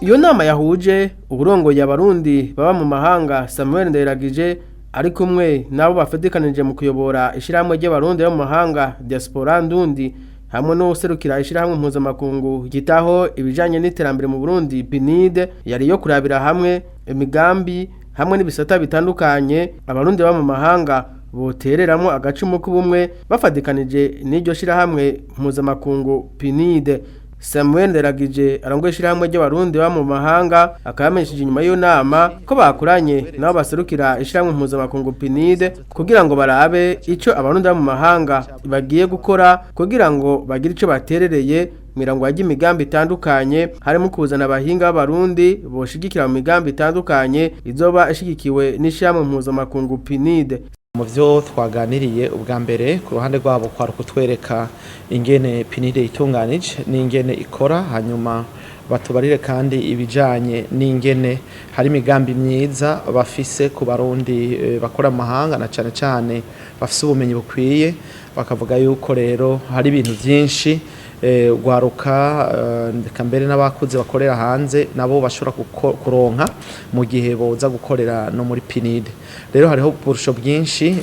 Iyo nama yahuje uburongoye Abarundi baba mu mahanga, Samuel Ndayiragije, ari kumwe nabo bafatikanije mu kuyobora ishyirahamwe ry'Abarundi bo mu mahanga, Diaspora Ndundi, hamwe n'uwuserukira ishyirahamwe mpuzamakungu ryitaho ibijanye n'iterambere mu Burundi, PNUD, yari yo kurabira hamwe imigambi hamwe n'ibisata bitandukanye Abarundi baba mu mahanga botereramo agacumu k'ubumwe bafatikanije n'iryo shyirahamwe mpuzamakungu PNUD. Samuel Ndayiragije arongoye ishyirahamwe ry'Abarundi baba mu mahanga akaba yamenyesheje inyuma y'iyo nama ko bakoranye nabo baserukira ishyirahamwe mpuzamakungu PNUD kugira ngo barabe ico Abarundi baba mu mahanga bagiye gukora kugira ngo bagire ico baterereye mirango y'imigambi itandukanye, harimo kuzana abahinga b'Abarundi boshigikira mu migambi itandukanye izoba ishigikiwe n'ishyirahamwe mpuzamakungu PNUD. Mu byo twaganiriye ubwa mbere, ku ruhande rwabo kwari kutwereka ingene PNUD itunganije n'ingene ikora, hanyuma batubarire kandi ibijanye n'ingene hari imigambi myiza bafise ku Barundi bakora mu mahanga, na cane cane bafise ubumenyi bukwiye. Bakavuga yuko rero hari ibintu byinshi rwaruka, reka mbere n'abakuze bakorera hanze nabo bashobora kuronka mu gihe boza gukorera no muri PNUD. Rero hariho uburusho bwinshi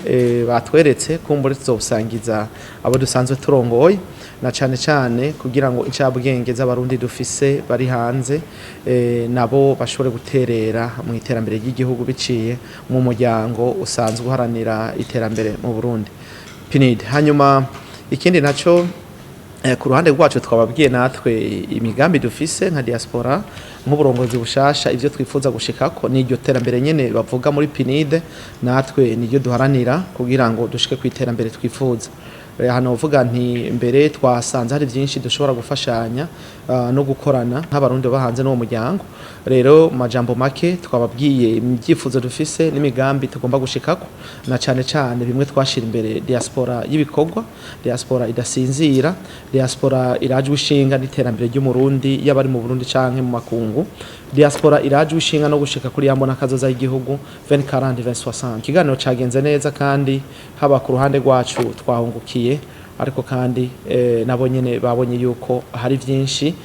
batweretse, kumbure tuzobusangiza abo dusanzwe turongoye, na cane cane kugira ngo incabwenge z'Abarundi dufise bari hanze nabo bashobore guterera mu iterambere ry'igihugu biciye mu muryango usanzwe uharanira iterambere mu Burundi, PNUD. Hanyuma ikindi naco, ku ruhande rwacu twababwiye natwe imigambi dufise nka diaspora, nk'uburongozi bushasha, ivyo twifuza gushikako ni iryo terambere nyene bavuga muri PNUD. Natwe niryo duharanira kugira ngo dushike ku iterambere twifuza. Hano uvuga nti mbere twasanze hari byinshi dushobora gufashanya no gukorana nk'Abarundi bo hanze n'uwo muryango. Rero mu majambo make twababwiye ibyifuzo dufise n'imigambi tugomba gushikako, na cane cane bimwe twashira imbere: diaspora y'ibikorwa, diaspora idasinzira, diaspora irajwe ishinga n'iterambere ry'Umurundi, yaba ari mu Burundi canke mu makungu, diaspora irajwe ishinga no gushika kuri ya mbona kazoza y'igihugu 2040 2060. Ikiganiro cagenze neza kandi haba ku ruhande rwacu twahungukiye, ariko kandi nabo nyene babonye yuko hari vyinshi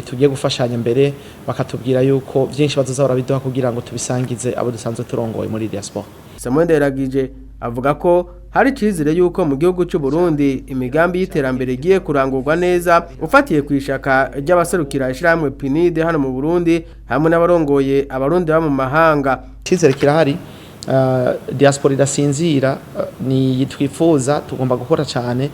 tugiye gufashanya, mbere bakatubwira yuko vyinshi bazoza barabiduha kugira ngo tubisangize abo dusanzwe turongoye muri diaspora. Samuel Ndayiragije avuga ko hari icizere yuko mu gihugu cy'u Burundi imigambi y'iterambere igiye kurangurwa neza, ufatiye ku ishaka ry'abaserukira ishyirahamwe PNUD hano mu Burundi hamwe n'abarongoye Abarundi baba mu mahanga. Icyizere kirahari. Diaspora idasinzira ni twifuza, tugomba gukora cyane,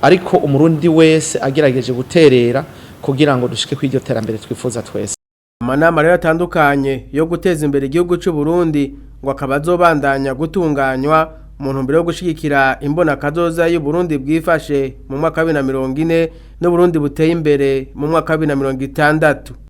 ariko Umurundi wese agerageje guterera kugira ngo dushike kw'iryo terambere twifuza twese. Amanama rero atandukanye yo guteza imbere igihugu cy'u Burundi ngo akaba azobandanya gutunganywa mu ntumbero yo gushigikira imbona kazoza y'u Burundi bwifashe mu mwaka wa 2040 n'Uburundi buteye imbere mu mwaka wa 2060.